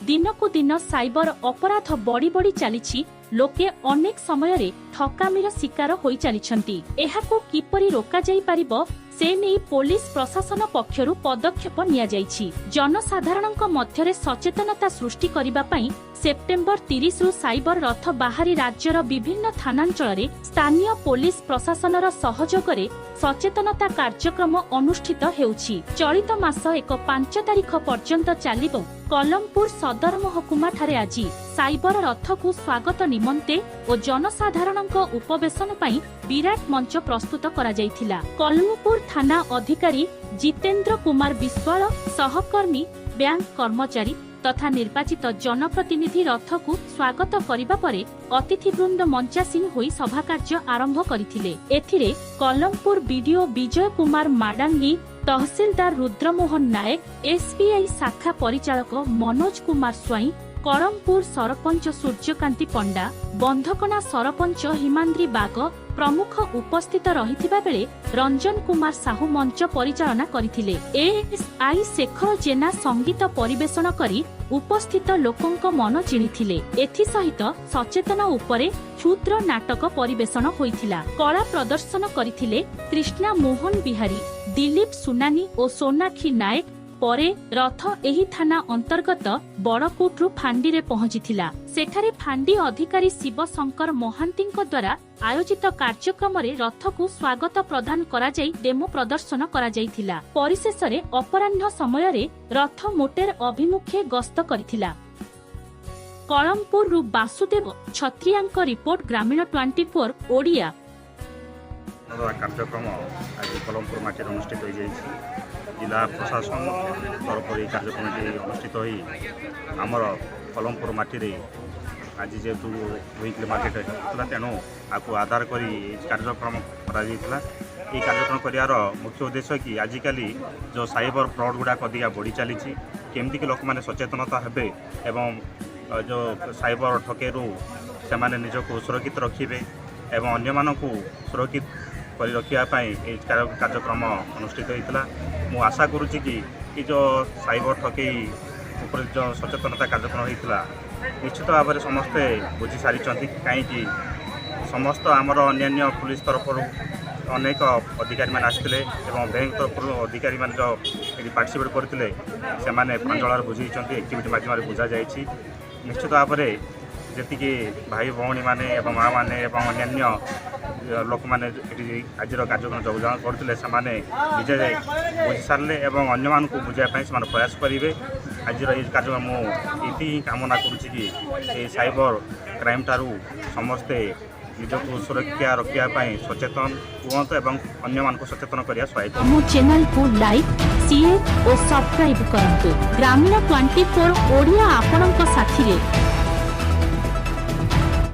ଦିନକୁ ଦିନ ସାଇବର ଅପରାଧ ବଢି ବଢି ଚାଲିଛି। ଲୋକେ ଅନେକ ସମୟରେ ଠକାମିର ଶିକାର ହୋଇ ଚାଲିଛନ୍ତି। ଏହାକୁ କିପରି ରୋକାଯାଇ ପାରିବ, ସେ ନେଇ ପୋଲିସ ପ୍ରଶାସନ ପକ୍ଷରୁ ପଦକ୍ଷେପ ନିଆଯାଇଛି। ଜନସାଧାରଣଙ୍କ ମଧ୍ୟରେ ସଚେତନତା ସୃଷ୍ଟି କରିବା ପାଇଁ ସେପ୍ଟେମ୍ବର 30ରୁ ସାଇବର ରଥ ବାହାରି ରାଜ୍ୟର ବିଭିନ୍ନ ଥାନାଞ୍ଚଳରେ ସ୍ଥାନୀୟ ପୋଲିସ ପ୍ରଶାସନର ସହଯୋଗରେ ସଚେତନତା କାର୍ଯ୍ୟକ୍ରମ ଅନୁଷ୍ଠିତ ହେଉଛି। ଚଳିତ ମାସ 1-5 ତାରିଖ ପର୍ଯ୍ୟନ୍ତ ଚାଲିବ। କଲମପୁର ସଦର ମହକୁମାଠାରେ ଆଜି ସାଇବର ରଥକୁ ସ୍ୱାଗତ ନିମନ୍ତେ ଓ ଜନସାଧାରଣଙ୍କ ଉପବେଶନ ପାଇଁ ବିରାଟ ମଞ୍ଚ ପ୍ରସ୍ତୁତ କରାଯାଇଥିଲା। କଲମପୁର ଥାନା ଅଧିକାରୀ ଜିତେନ୍ଦ୍ର କୁମାର ବିଶ୍ୱାଳ, ସହକର୍ମୀ, ବ୍ୟାଙ୍କ କର୍ମଚାରୀ ତଥା ନିର୍ବାଚିତ ଜନପ୍ରତିନିଧି ରଥକୁ ସ୍ୱାଗତ କରିବା ପରେ ଅତିଥିବୃନ୍ଦ ମଞ୍ଚାସୀନ ହୋଇ ସଭାକାର୍ଯ୍ୟ ଆରମ୍ଭ କରିଥିଲେ। ଏଥିରେ କଲମପୁର ବିଡିଓ ବିଜୟ କୁମାର ମାଡାଙ୍ଗି, ତହସିଲଦାର ରୁଦ୍ରମୋହନ ନାୟକ, ଏସବିଆଇ ଶାଖା ପରିଚାଳକ ମନୋଜ କୁମାର ସ୍ୱାଇଁ, କଳମପୁର ସରପଞ୍ଚ ସୂର୍ଯ୍ୟକାନ୍ତି ପଣ୍ଡା, ବନ୍ଧକଣା ସରପଞ୍ଚ ହିମାନ୍ଦ୍ରୀ ବାଗ ପ୍ରମୁଖ ଉପସ୍ଥିତ ରହିଥିବା ବେଳେ ରଞ୍ଜନ କୁମାର ସାହୁ ମଞ୍ଚ ପରିଚାଳନା କରିଥିଲେ। ଏଏସ୍ଆଇ ଶେଖର ଜେନା ସଙ୍ଗୀତ ପରିବେଷଣ କରି ଉପସ୍ଥିତ ଲୋକଙ୍କ ମନ ଜିଣିଥିଲେ। ଏଥିସହିତ ସଚେତନ ଉପରେ କ୍ଷୁଦ୍ର ନାଟକ ପରିବେଷଣ ହୋଇଥିଲା। କଳା ପ୍ରଦର୍ଶନ କରିଥିଲେ କୃଷ୍ଣା ମୋହନ ବିହାରୀ, ଦିଲୀପ ସୁନାନୀ ଓ ସୋନାକ୍ଷୀ ନାୟକ। ପରେ ରଥ ଏହି ଥାନା ଅନ୍ତର୍ଗତ ବଡ଼କୁଟରୁ ଫାଣ୍ଡିରେ ପହଞ୍ଚିଥିଲା। ସେଠାରେ ଫାଣ୍ଡି ଅଧିକାରୀ ଶିବ ଶଙ୍କର ମହାନ୍ତିଙ୍କ ଦ୍ୱାରା ଆୟୋଜିତ କାର୍ଯ୍ୟକ୍ରମରେ ରଥକୁ ସ୍ୱାଗତ ପ୍ରଦାନ କରାଯାଇ ଡେମୋ ପ୍ରଦର୍ଶନ କରାଯାଇଥିଲା। ପରିଶେଷରେ ଅପରାହ୍ନ ସମୟରେ ରଥ ମୋଟେର ଅଭିମୁଖେ ଗସ୍ତ କରିଥିଲା। କଳମପୁରରୁ ବାସୁଦେବ ଛତ୍ରିଆଙ୍କ ରିପୋର୍ଟ, ଗ୍ରାମୀଣ 24 ଓଡ଼ିଆ। କାର୍ଯ୍ୟକ୍ରମ ଆଜି କଲମପୁର ମାଟିରେ ଅନୁଷ୍ଠିତ ହୋଇଯାଇଛି। ଜିଲ୍ଲା ପ୍ରଶାସନ ତରଫରୁ ଏହି କାର୍ଯ୍ୟକ୍ରମଟି ଅନୁଷ୍ଠିତ ହୋଇ ଆମର କଲମପୁର ମାଟିରେ ଆଜି ଯେହେତୁ ୱିକଲି ମାର୍କେଟ ହେଉଥିଲା, ତେଣୁ ଆକୁ ଆଧାର କରି ଏହି କାର୍ଯ୍ୟକ୍ରମ କରାଯାଇଥିଲା। ଏହି କାର୍ଯ୍ୟକ୍ରମ କରିବାର ମୁଖ୍ୟ ଉଦ୍ଦେଶ୍ୟ କି ଆଜିକାଲି ଯେଉଁ ସାଇବର ଫ୍ରଡ଼୍ ଗୁଡ଼ାକ ଅଧିକା ବଢ଼ି ଚାଲିଛି, କେମିତିକି ଲୋକମାନେ ସଚେତନତା ହେବେ ଏବଂ ଯେଉଁ ସାଇବର ଠକେଇରୁ ସେମାନେ ନିଜକୁ ସୁରକ୍ଷିତ ରଖିବେ ଏବଂ ଅନ୍ୟମାନଙ୍କୁ ସୁରକ୍ଷିତ କରି ରଖିବା ପାଇଁ ଏହି କାର୍ଯ୍ୟକ୍ରମ ଅନୁଷ୍ଠିତ ହୋଇଥିଲା। ମୁଁ ଆଶା କରୁଛି କି ଏ ଯେଉଁ ସାଇବର ଠକେଇ ଉପରେ ଯେଉଁ ସଚେତନତା କାର୍ଯ୍ୟକ୍ରମ ହୋଇଥିଲା, ନିଶ୍ଚିତ ଭାବରେ ସମସ୍ତେ ବୁଝି ସାରିଛନ୍ତି, କାହିଁକି ସମସ୍ତ ଆମର ଅନ୍ୟାନ୍ୟ ପୁଲିସ ତରଫରୁ ଅନେକ ଅଧିକାରୀମାନେ ଆସିଥିଲେ ଏବଂ ବ୍ୟାଙ୍କ ତରଫରୁ ଅଧିକାରୀମାନେ ଯେଉଁ ଏଠି ପାର୍ଟିସିପେଟ୍ କରିଥିଲେ, ସେମାନେ ପ୍ରାଞ୍ଜଳରେ ବୁଝେଇଛନ୍ତି, ଆକ୍ଟିଭିଟି ମାଧ୍ୟମରେ ବୁଝାଯାଇଛି। ନିଶ୍ଚିତ ଭାବରେ ଯେତିକି ଭାଇ ଭଉଣୀମାନେ ଏବଂ ମାଆମାନେ ଏବଂ ଅନ୍ୟାନ୍ୟ ଲୋକମାନେ ଏଠି ଆଜିର କାର୍ଯ୍ୟକ୍ରମ ଯୋଗଦାନ କରୁଥିଲେ, ସେମାନେ ନିଜେ ବୁଝି ସାରିଲେ ଏବଂ ଅନ୍ୟମାନଙ୍କୁ ବୁଝାଇବା ପାଇଁ ସେମାନେ ପ୍ରୟାସ କରିବେ। ଆଜିର ଏହି କାର୍ଯ୍ୟକ୍ରମ ମୁଁ ଏତିକି ହିଁ କାମନା କରୁଛି କି ଏହି ସାଇବର କ୍ରାଇମ୍ ଠାରୁ ସମସ୍ତେ ନିଜକୁ ସୁରକ୍ଷା ରଖିବା ପାଇଁ ସଚେତନ ହୁଅନ୍ତୁ ଏବଂ ଅନ୍ୟମାନଙ୍କୁ ସଚେତନ କରିବା ସହାୟକ। ଆମ ଚ୍ୟାନେଲକୁ ଲାଇକ୍, ସିଏର ଓ ସବସ୍କ୍ରାଇବ କରନ୍ତୁ। ଗ୍ରାମୀଣ 24 ଓଡ଼ିଆ ଆପଣଙ୍କ ସାଥିରେ।